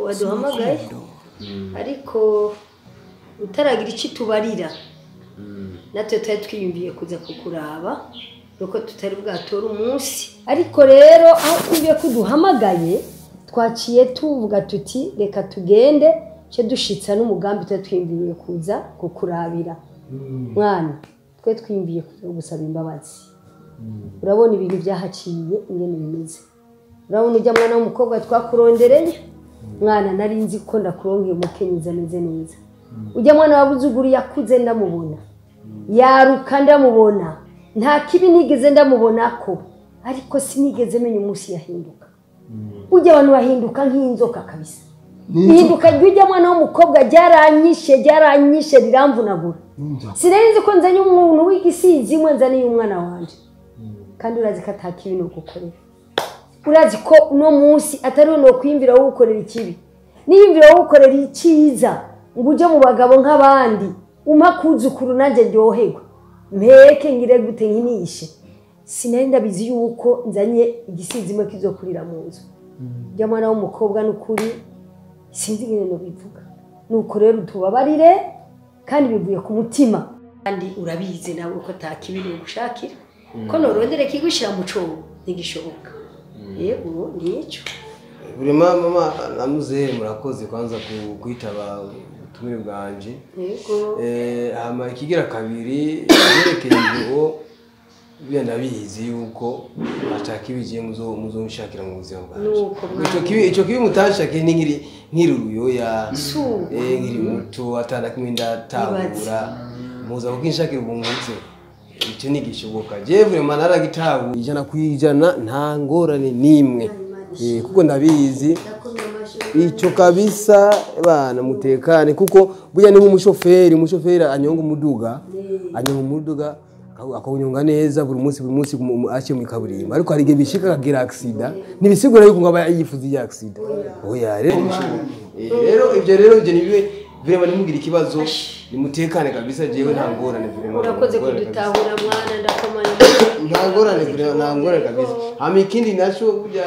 waduhamagaye, ariko utaragira icyo tubarira natwe twari twiyumviye kuza kukuraba, nuko tutari bwatora umunsi. Ariko rero aho twumviye ko uduhamagaye, twaciye tuvuga tuti reka tugende cyo dushitsa n'umugambi twari twiyumviye kuza kukurabira. Mwana, twe twiyumviye kuza gusaba imbabazi. Urabona ibintu byahaciye ingene bimeze. Urabona ujya mwana w'umukobwa twakurondereye, mwana nari nzi ko ndakuronkeye umukenyezi ameze neza. Ujya mwana wabuzuguru yakuze ndamubona, yaruka ndamubona, nta kibi nigeze ndamubonako, ariko sinigeze menya umunsi yahinduka. Ujya abantu bahinduka nk'inzoka kabisa. Ihinduka ry'ujya mwana w'umukobwa ryaranyishe, ryaranyishe riramvunagura. Sinari nzi ko nzanye umuntu w'igisizi mwe nzaniye umwana wanje. Kandi urazi ko ata kibi no gukorera. Urazi ko uno munsi atari no kwiyumvira wo gukorera ikibi. Niyumvira wo gukorera icyiza ngo uje mu bagabo nk'abandi, umpa kuzukuru nanjye ndyoherwa. Mpeke ngire gute nkinishe. Sinari ndabizi yuko nzanye igisizi mwe kizokurira mu nzu. Ujya mwana w'umukobwa n'ukuri sinzi ingene no bivuga. Nuko rero tubabarire kandi bivuye ku mutima. Kandi urabizi nawe ko ata kibi no gushakira. Ko norondere kigushira mu cobo ntigishoboka. Yego nico. Buri mama namuzehe murakoze kwanza kwitaba ubutumire bwanje. Yego. Hama ikigira kabiri yerekeye ngo bya ndabizi yuko atakibije muzonshakira mu buzima bwanje. Ico kibi mutashake ni nkiri uruyoya. Nkiri muto atana kimwe ndatahura. Muza kukinshakira ubunguze. Icyo ni gishoboka. Je vraiment naragitabu 100% nta ngorane nimwe. Kuko ndabizi icyo kabisa bana mutekane, kuko burya ni nk'umushoferi anyonga umuduga, akawunyonga neza buri munsi aciye mu kaburimbo, ariko hari igihe bishika akagira accident, ntibisigura yuko ngo aba yifuza iyi accident. Oya rero ibyo rero ibyo nibibe vraiment nimugira ikibazo, nimutekane kabisa. Jewe nta ngorane vraiment. Urakoze kudutahura mwana, ndakomanya. Nta ngorane vraiment, nta ngorane kabisa. Hama ikindi naco burya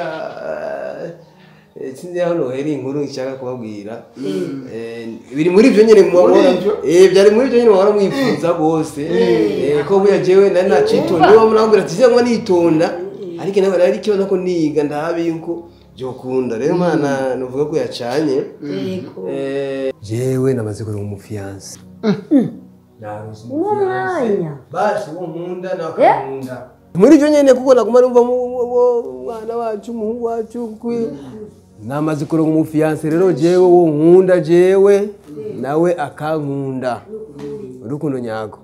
sinzi aho nohera inkuru nshaka kubabwira. Biri muri ibyo nyene mubabona. Byari muri ibyo nyene muhora mwifuza gose. Ko burya jewe nari nacitonda, niba munabwira ati ngo nitonda, ariko nawe nari kibazo ko niga ndabe yuko byokunda. Rero mwana nuvuga ko yacanye. Jewe namaze kuronka umufiance. Uno mwanya basi uwo nkunda nakunda. Muri ibyo nyene kuko naguma numva mwana wacu umuhungu wacu namaze kuronka umufiance. Rero jewe uwo nkunda jewe nawe akankunda. Urukundo nyako,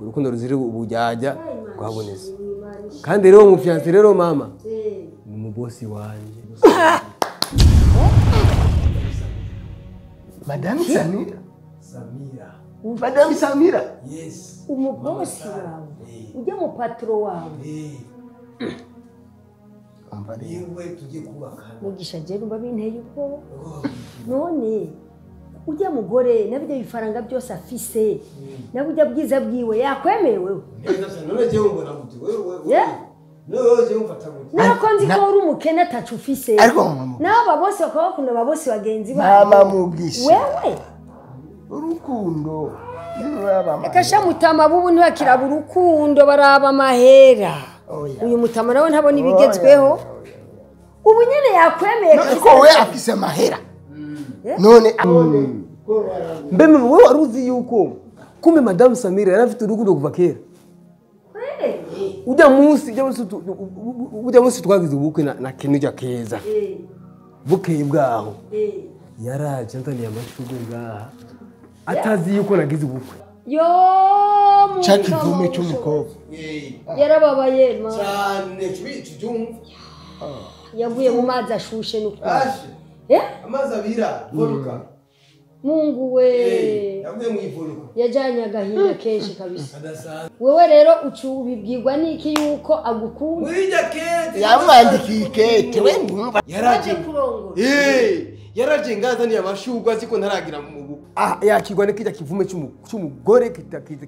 urukundo ruzira ubujyajya rwabonetse. Kandi rero umufiance rero mama ni umubosi wanje. Madame Samira. Madame Samira. Yes. Umubosi wawe. Ujya mu patro wawe. Yewe tugiye kubakana. Mugisha je numva binteye ubwoba. None ujya mugore nabijya bifaranga byose afise. Nabujya bwiza bwiwe yakwemerewe. None je mbona gute wewe. No je umfata gute. Nako nzi ko uri umukene atacu ufise. Naba bose bakaba bakunda ababosi bagenzi babo. Mama Mugisha. Wewe urukundo. Akasha mutama bubu ntibakiraba urukundo baraba amahera. Uyu mutama nawe ntabona ibigezweho. Ubu nyene yakwemeye ko we afise amahera. None mbe wewe waruzi yuko kumbe Madame Samira yari afite urukundo kuva kera. Ujya munsi twagize ubukwe na Kenuja Keza. Bukeye bwaho. Yaraje nzaniye amashurwe ngaha. Atazi yuko nagize ubukwe. Yo cyakivume cy'umukobwa. Yarababaye ma. Cyane cyumva. Yaguye mu mazi ashushe nuko. Amazi abira voluka. Mungu we. Yaguye mu ivoluka. Yajanye agahinda kenshi kabisa. Wewe rero ucu ubibwirwa niki yuko agukunda? Muri jakete. Yamwandikiye ikete we ndumva. Yaraje kurongora. Yaraje ngazaniye amashurwe aziko ntaragira mu bukwe. Yakirwa n'ikijya kivume cy'umugore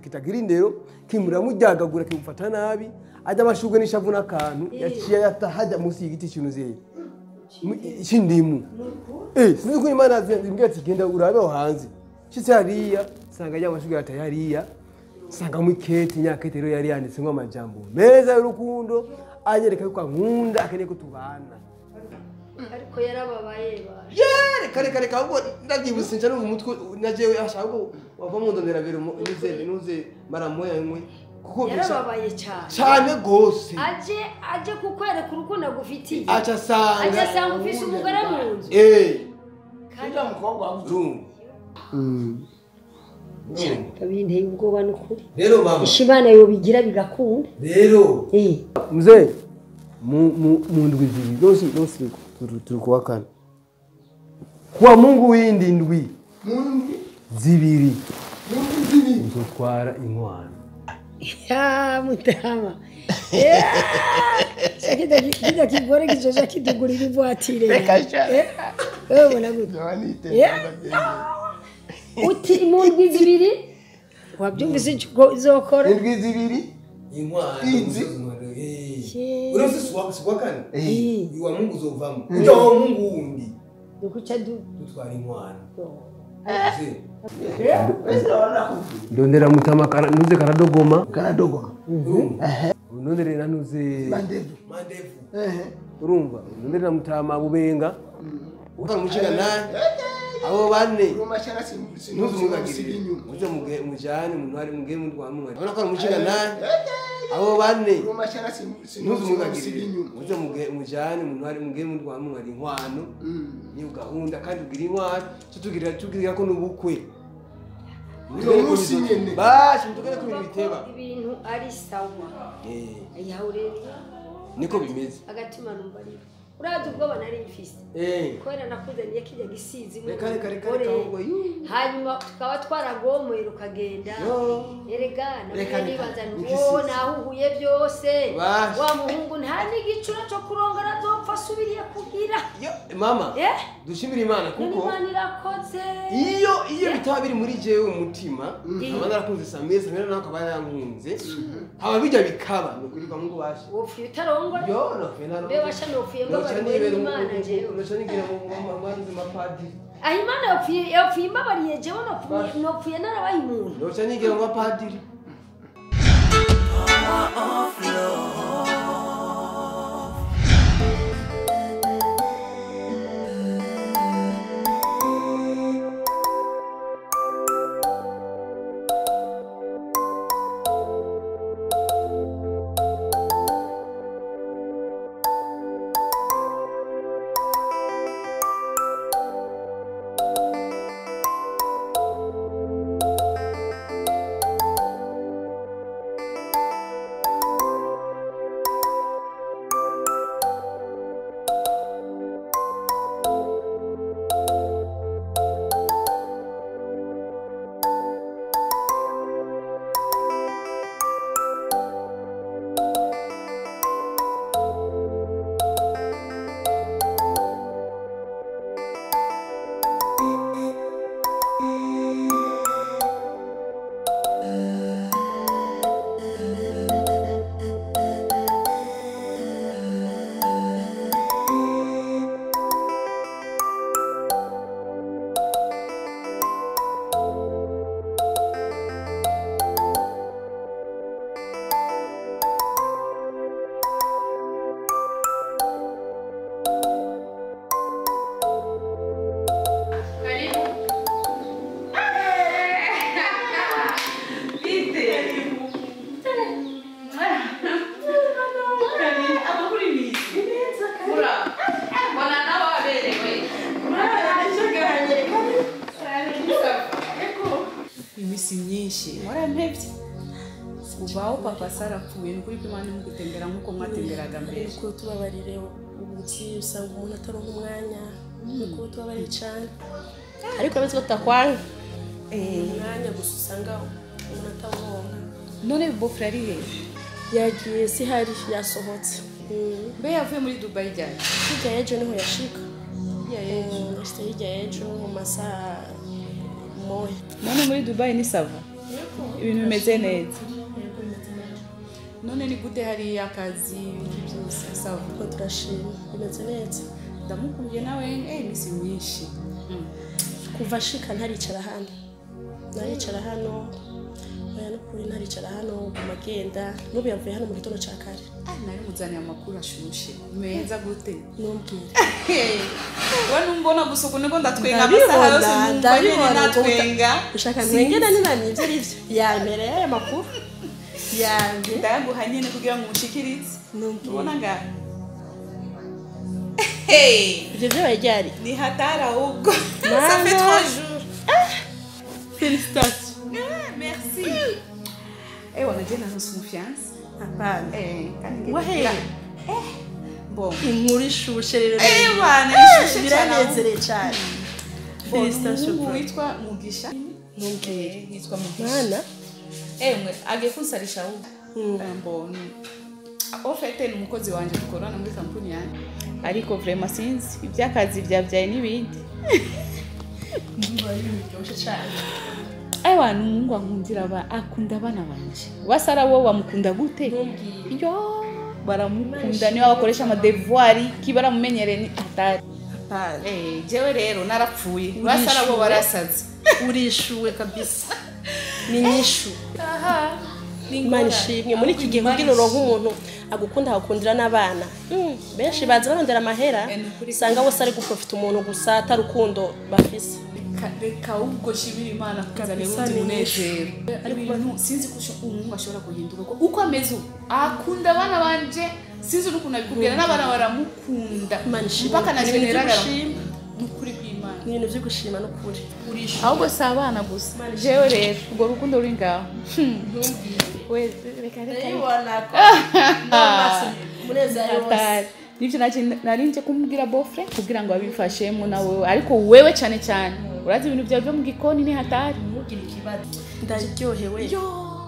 kitagira indero kimuramujyagagura kimufata nabi, ajya amashurwe n'ishavu n'akantu yaciye yatahajya munsi y'igiti cy'unuzeye. Cy'indimu. Sinzi ko Imana zimbwira ati genda urabe aho hanze. Shitse hariya sanga ya mashugwe atari hariya. Sanga mu kete nyakete rero yari yanditse amajambo meza y'urukundo anyereka yuko ankunda akeneye ko tubana. Ariko yarababaye ba. Yere kare kare ahubwo ndabyibutse nca numva umutwe najewe ashaka ko wava mu ndondera bero nuze maramoya nkwe kuko yarababaye cyane. Cyane gose. Aje kukwereka urukundo agufitiye. Aca sanga ufise umugore mu nzu. Kandi umukobwa wabuze. Kabinteye ubwoba n'ukuri. Rero mama. Ishimana yobigira bigakunda. Rero. Mzee mu ndwi zibiri nose turi kuwa kane. Kuwa Mungu windi ndwi. Zibiri. Uzotwara inkwano. Ya mutama. Kida kigore kizoja kidugurira ivatire. Reka sha. Ubona gute? Uti mu ndwi zibiri wabyumvise icyo izokora indwi zibiri inkwano urose suwa kane iwa Mungu uzovamo ujya wa Mungu wundi nukuca dutwara inkwano. Ndondera mutama nuze karadogoma ndondera nuze mandevu urumva ndondera mutama bubenga utamushika naye abo bane nuze muze mujane muntu ari muge muntu wa mwe urabona ko mushika naye abo bane nuze muze mujane muntu ari muge muntu wa mwe ari inkwano ni gahunda kandi ugira inkwano tutugira ko nubukwe bashi mutugere ku bintu biteba ibintu ari sawa yaureriya niko bimeze agatima numva ari urazi ubwoba nari mfise kubera nakuzaniye kijya gisizi reka hanyuma tukaba twaragomoye rukagenda erega nibaza nti nahuhuye byose wa muhungu nta n'igicura cyo kurongora azopfa asubiriye kugira mama dushimira Imana kuko Imana irakoze iyo bitaba biri muri jewe umutima nkaba narakunze Samira nawe akaba yarankunze haba bijya bikaba nukuri kwa Mungu bashe wopfuye utarongora yo no fena mbe washa nopfuye mbabariye Imana jewe noca nigira mu manzi mapadiri aho Imana yapfuye imbabariye jewe nopfuye narabaye umuntu noca nigira mu bapadiri. Iminsi myinshi warampevye kuvaho papa sarapfuye nukuri ko Imana imugutembera nkuko mwatemberaga mbere uko tubabarire ubuki usanga umuntu ataronka umwanya nuko tubabarire cyane ariko abazi batakwanga umwanya gusa usanga umuntu atawuronka. None bofre ari he? Yagiye si hari yasohotse. Mbe yavuye muri Dubai ryari? Hirya y'ejo niho yashika. Hirya y'ejo mu masaha moya. None muri Dubai ni sava? Ibintu bimeze neza. None ni gute hari akazi byose sava? Ko turashima bimeze neza. Ndamukumbuye nawe imisi myinshi. Kuva shika ntaricara hano. Naricara hano. Oya nukuri ntaricara hano kumagenda. Nubu yavuye hano mu gitondo ca kare. Nari muzaniye amakuru ashushe. Meza gute? Numbwire. We numbona gusa ukuntu niko ndatwenga amasaha yose numva nyene natwenga. Ushaka ntwenge nani ivyo arivyo. Yambere y'aya makuru. Yange. Ndayaguha nyene kugira ngo umushikirize. Numbwire. Ubona nga. Hey! Ivyo vyabaye ryari? Ni hatari ahubwo. Ça fait 3 jours. Félicitations. Merci. Wana je naronse umufiance. Hapana. Kandi Wahe. Bon. Inkuru ishushe rero. Bana ishushe cyane. Biranezereye cyane. Félicitations. Umuhungu witwa Mugisha. Ntumbwire. Yitwa Mugisha. Mwana. Mwe agiye kunsarisha ahubwo. Bon. Au fait ni umukozi wanje dukorana muri kampuni yanjye. Ariko vraiment sinzi iby'akazi byabyaye n'ibindi. Ndumva ari ibintu biryoshye cyane. Umuhungu ankundira akunda abana banje. Wasara wowe wamukunda gute? Yo baramukunda niba bakoresha amadevoir ki baramumenyereye ni atari. Hapana. Jewe rero narapfuye. Wasara bo barasaze. Urishuwe kabisa. Ni nyishu. Aha. Imana ishimwe muri iki gihe kugira uronke umuntu agukunda akakundira n'abana. Benshi baza barondera amahera usanga bose ari guprofita umuntu gusa atarukundo bafise. Reka ubwo shimira Imana kuzanira undi munezero. Ariko ibintu sinzi ko umuhungu ashobora guhinduka uko ameze ubu. Akunda abana banje sinzi n'ukuntu abikubwira n'abana baramukunda. Mpaka na general nukuri kw'Imana. Ni ibintu byo gushima n'ukuri. Ahubwo si abana gusa. Jewe rero ubwo rukundo ruri ngaho. We reka reka. Munezero wose. Nivyo nari nje kumubwira bofre kugira ngo abifashemo nawe ariko wewe cyane cyane urazi ibintu byawe byo mu gikoni ni hatari ntugire ikibazo. Ndaryohewe.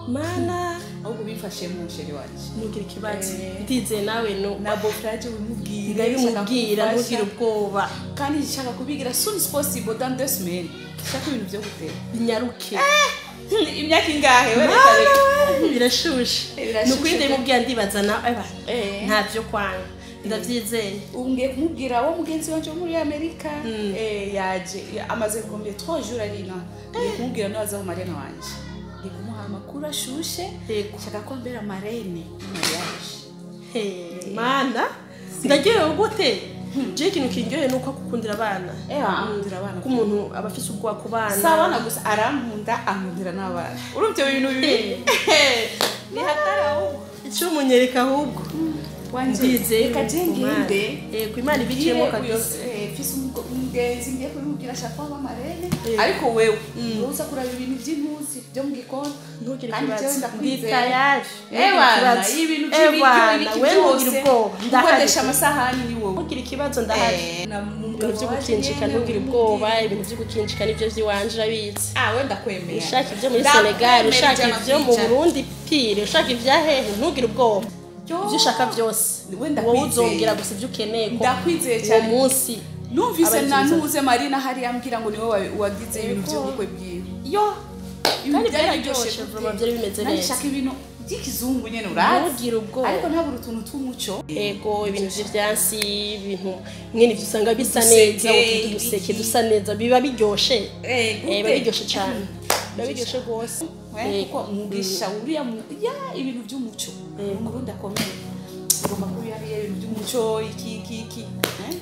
Mana ahubwo bifashemo chéri wanje. Ntugire ikibazo. Ndizeye nawe no na bofre aje ubimubwira. Ndabimubwira ntugire ubwoba. Kandi nshaka kubigira soon as possible dans 2 semaines. Nshaka ibintu byo gutera. Binyaruke. Imyaka ingahe we reka reka. Birashushe. Nukuri ndabimubwira ndibaza na ntavyo kwanga. Ndavyizeye. Ubu ngiye kumubwira wo mugenzi wanje wo muri Amerika yaje amaze combien 3 jours ari na. Ngiye kumubwira no azaho marene wanje. Ngiye kumuha amakuru ashushe. Nshaka ko ambera marene mariage. Mana ndagiye gute? Je ikintu kindyohe nuko akukundira abana. Akundira abana. Ko umuntu aba afise ubwoba ku bana. Si abana gusa arankunda ankundira n'abana. Urumva ibyo bintu bibiri. Ni hatari ahubwo. Ico munyereka ahubwo. Wanje reka je ngende. Yego Imana ibiciyemo kabisa. Fise umugenzi ngiye kubimubwira ashaka ko aba marene. Ariko wewe uza kuraba ibintu by'impuzi byo mu gikoni. Ntugire ikibazo. Ndi tayari. Ibintu by'ibiryo ibiki byose. Gukodesha amasahani ni wowe. Ntugire ikibazo ndahari. Ibintu byo gukinjika ntugire ubwoba, ibintu byo gukinjika nivyo vyiwanje urabizi. We ndakwemera. Ushaka ibyo muri Senegal, ushaka ibyo mu Burundi pire, ushaka ibya hehe ntugire ubwoba. Ibyo ushaka byose. Wowe uzongera gusa ibyo ukeneye ko. Ndakwizeye cyane. Uwo munsi numvise na ntuze Marina hari ambwira ngo niwe wagize ibintu by'ubukwe bwiwe. Yo kandi byararyoshe vraiment byari bimeze neza. Nashaka ibintu by'ikizungu nyene urazi. Ntugire ubwoba. Ariko ntabura utuntu tw'umuco. Ego ibintu by'ivyansi ibintu mwene ivyo usanga bisa neza uduseke dusa neza biba biryoshe. Biba biryoshe cyane. Biba biryoshe gose. Kuko Mugisha uriya ibintu by'umuco. Umurundi akomeye. Ugomba kuba yari ibintu by'umuco iki iki iki.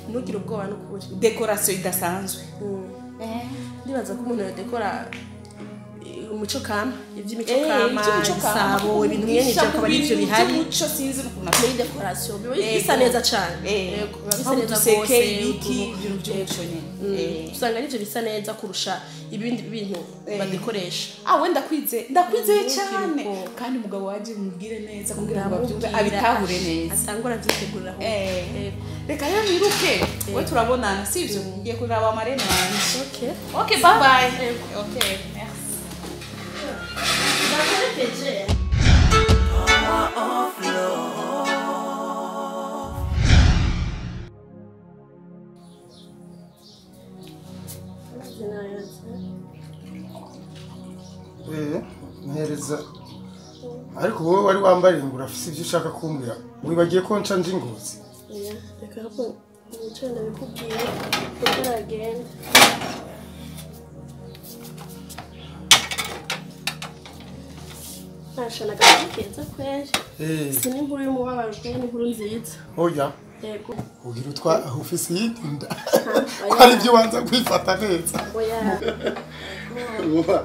Ntugire ubwoba n'ukuri. Decoration idasanzwe. Ndibaza ko umuntu yadekora umuco kama, iby'imico kama, isabo, ibintu mwene ibyo akaba ari ibyo bihari. Umuco sinzi n'ukuntu muri decoration biba bisa neza cyane. Yego, biba bisa neza gose ibiki ibintu by'umuco nyene. Usanga ari ibyo bisa neza kurusha ibindi bintu badekoresha. We ndakwizeye cyane. Kandi umugabo waje mubwire neza kugira ngo abyumve abitahure neza. Atangura avyitegurira aho. Reka rero niruke. We turabonana sivyo? Ngiye kuraba marene wanje. Okay. Okay, bye bye. Okay, merci. Mpereza ariko wowe wari wambariye ngo urafise ibyo ushaka kumbwira wibagiye ko nca nje ingozi. Reka ahubwo Nico ndabikubwiye utaragenda. Nasha nagakeza kweri. Si n'inkuru y'umubabaro ni inkuru nziza. Oya. Yego. Ugira utwa ofisi yidinda. Ko ari byo banza kwifata neza. Oya. Uba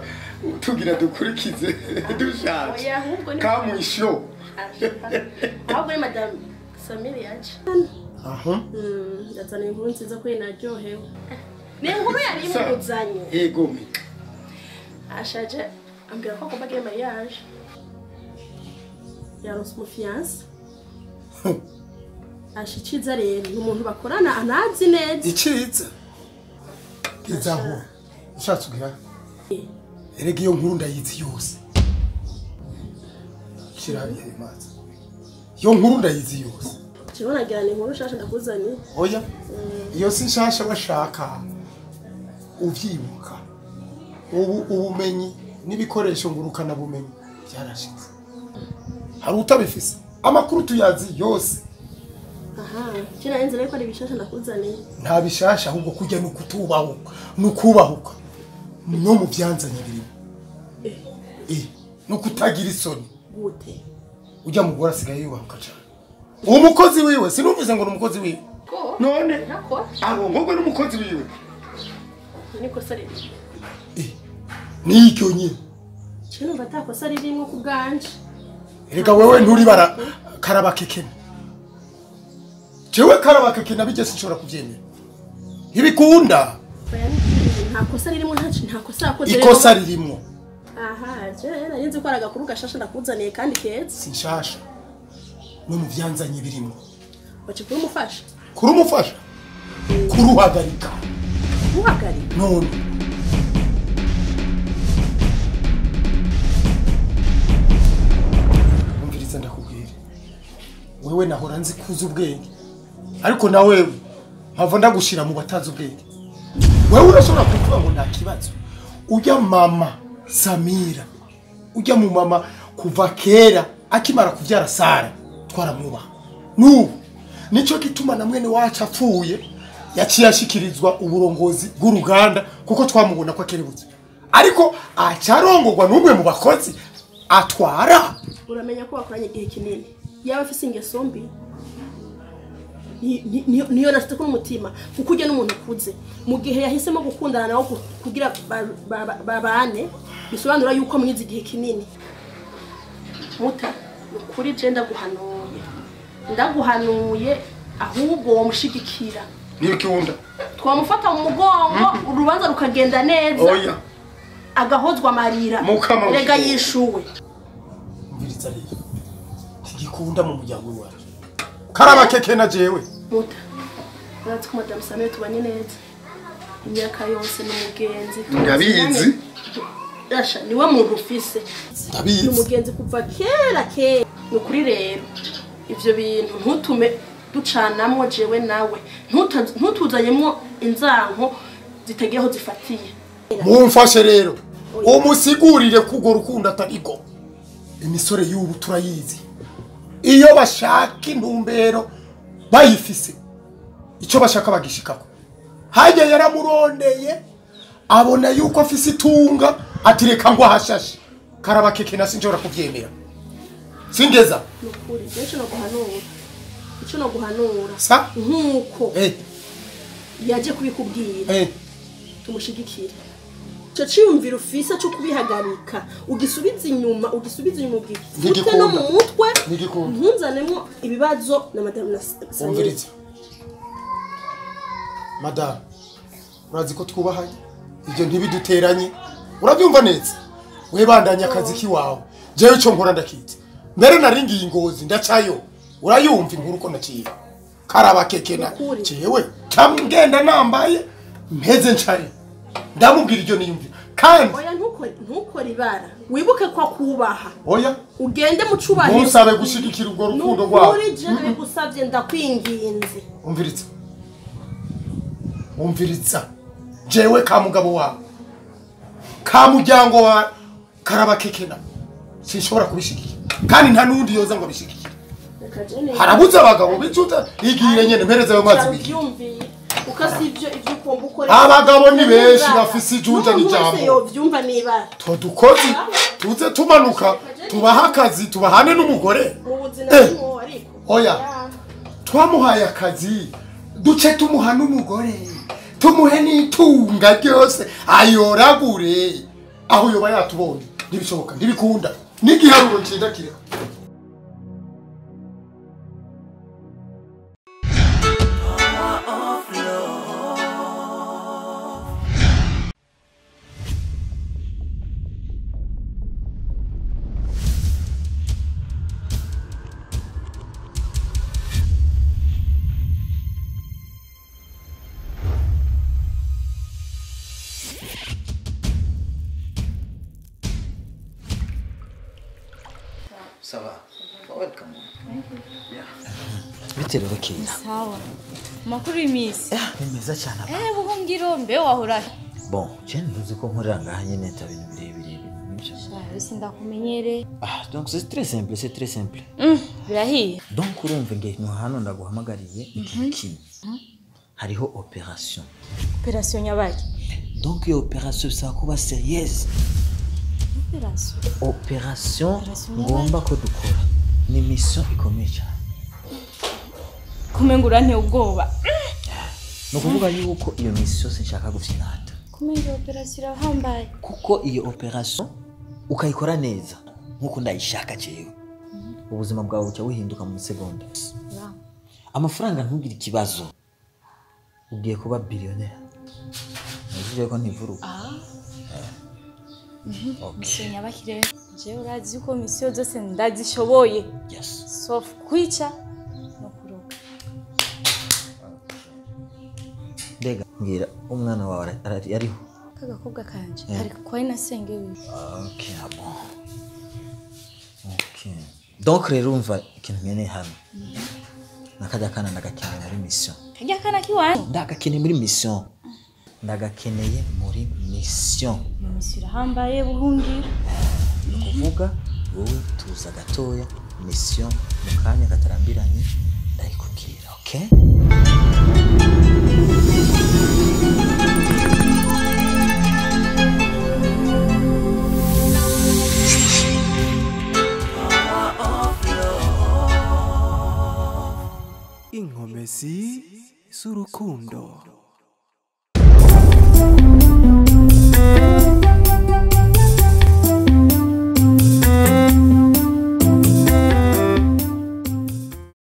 tugira dukurikize dushaje. Oya ahubwo ni kamwisho. Ahubwo ni madame Samiri yaje. Aha. Ndazana inkuru nziza kuri naryohewe. Ni inkuru yari imuzanye. Yego mi. Ashaje ambwira ko agomba agira mariage. Yaronse umufiance. Ashikiza rero ni umuntu bakorana anazi neza. Iciza. Izaho. Ushatse ugira. Erega iyo nkuru ndayizi yose. Kirabiye imazi. Iyo nkuru ndayizi yose. Kibona gira ni inkuru shasha ndakuzanye. Oya. Iyo si shasha bashaka uvyibuka. Ubu ubumenyi n'ibikoresho ngurukana bumenyi byarashize. Hari utabifise. Amakuru tuyazi yose. Aha, kina inzira yuko ari bishasha ndakuzaniye. Nta bishasha ahubwo kujya no kutubahuka, no kubahuka. No mu byanzanye birimo. No kutagira isoni. Gute? Ujya mugora asigaye yubahuka cyane. Uwo mukozi wiwe sinumvise ngo numukozi wiwe. None arongorwe n'umukozi wiwe. Niko sari. Nikyo nyine. Cyo numva atakosa ririmo ku bwanje. Erega wewe nturi bara karabakekena. Jewe karabakekena bijye sinshobora kuvyemera. Ntibikunda. Nta kosa ririmo nta kosa yakoze. Ikosa ririmo. Aha, je nari nzi ko aragakuru gashasha ndakuzaniye kandi keza. Sinshasha. No mu byanzanye birimo. Wace kurumufasha? Kurumufasha? Kuruhagarika. Kuruhagarika? None. Umviriza ndakubwira. Wewe nahora nzi kuza ubwenge. Ariko na wewe mpava ndagushira mu batazi ubwenge. Wewe urashobora kuvuga ngo nta kibazo. Ujya mama Samira. Ujya mu mama kuva kera akimara kuvyara Sara twaramwubaha. Nubu nico gituma na mwene wacu apfuye yaciye ashikirizwa uburongozi bw'uruganda kuko twamubona ko akerebutse. Ariko acarongorwa n'umwe mu bakozi atwara. Uramenya ko bakoranye igihe kinini. Yaba afise ingeso mbi niyo nafite ko umutima kuko ujya n'umuntu akuze mu gihe yahisemo gukundana nawe kugira babane bisobanura yuko mwize igihe kinini. Muta ukuri je ndaguhanuye ahubwo womushigikira. Niyo kiwunda twamufata mu mugongo urubanza rukagenda neza. Oya agahozwa amarira rega yishuwe. Umviriza rero ntigikunda mu muryango wacu. Karabakeke na jewe. Muta. Uratse ko Madame Samira tubanye neza. Imyaka yose n'umugenzi. Ndabizi. Dasha niwe muntu ufise. Ndabizi. N'umugenzi kuva kera kera. Nukuri rero ivyo bintu ntutume ducanamwo jewe nawe. Ntutuzanyemwo inzanko zitagiye aho zifatiye. Mumfashe rero. Umusigurire kugo rukundo atariko. Imisore y'ubu turayizi. Iyo bashaka intumbero bayifise icyo bashaka bagishikako. Hajya yaramurondeye abona yuko afise itunga atireka ngo ahashashe. Karabakeke na sinjora kuvyemera. Singeza. Nukuri cyo no guhanura. Ico no guhanura. Sa nkuko yaje kubikubwira. Tumushigikire. Cyo ciyumvira ufise cyo kubihagarika ugisubiza inyuma ugifute no mu mutwe ntunzanemo ibibazo na madame Samira. Umviriza madame, urazi ko twubahanye ibyo ntibiduteranye urabyumva neza. We bandanya akazi kiwawe jewe ico nkora ndakizi. Mbere naringiye ingozi ndacayo urayumva inkuru ko naciye karabakekena jewe camgenda nambaye mpeze ncaye ndamubwira iryo niyumvira kandi oya ntukore ibara wibuke ko kubaha. Oya ugende mu cubahiro musabe gushigikira urwo rukundo rwawe. Nukuri je nabigusavye ndakwinginze. Umviriza umviriza jewe ka mugabo wawe ka muryango wa karabakekena sinshobora kubishigikira kandi nta nundi yoza ngo abishigikire. Harabuze abagabo b'ijuta igire nyene mpereze ayo mazi bigi. Ukasivyo ivyo ugomba ukora. Abagabo ni benshi bafise ijunja n'ijambo. Yovyumva niba. Todukozi tuze tumanuka tubaha akazi tubahane n'umugore. Oya. Twamuhaye akazi duce tumuha n'umugore. Tumuhe n'itunga ryose ayoragure aho yoba yatubonye ntibishoboka ntibikunda n'igiharuro ncindakira. Ça va. Welcome. Yeah. Bite rero Kira. Sawa. Makuru imisi. Ni meza cyane. Buhungiro mbe wahora. Bon, je ntuzi ko nkorera ngaha nyene nta bintu birebire ibintu. Sha, sindakumenyere. Ah, donc c'est très simple, c'est très simple. Birahiye. Donc urumva nge no hano ndaguhamagariye iki. Hariho opération. Opération nyabaki. Donc iyo opération ça kuba sérieuse. Opération ngomba ko dukora ni mission ikomeye cyane. Kumengura nte ubwoba. No kuvuga yuko iyo mission sinshaka gufyinata. Kumenga operation irahambaye. Kuko iyo operation ukayikora neza nkuko ndayishaka jewe. Ubuzima bwawe buca buhinduka mu segonda. Amafaranga ntugire ikibazo. Ugiye kuba billionaire. Nizeye ko ntivuruka. Mission nyabakire. Je urazi ko mission zose ndazishoboye. Yes. Sauf kwica no kuroga. Ndega ngira umwana wawe ariho. Kagakobwa kanje ari kwa inasenge wiwe. Okay, bon. Okay. Donc rero umva ikintu nyene hano. Nakajya kana ndagakeneye muri mission. Kajya kana kiwanje? Ndagakeneye muri mission. Ndagakeneye muri mission. Mission irahambaye buhungira. Kuvuga wowe tuza gatoya mission mu kanya katarambiranye ndayikubwira, okay? Inkomezi z'urukundo.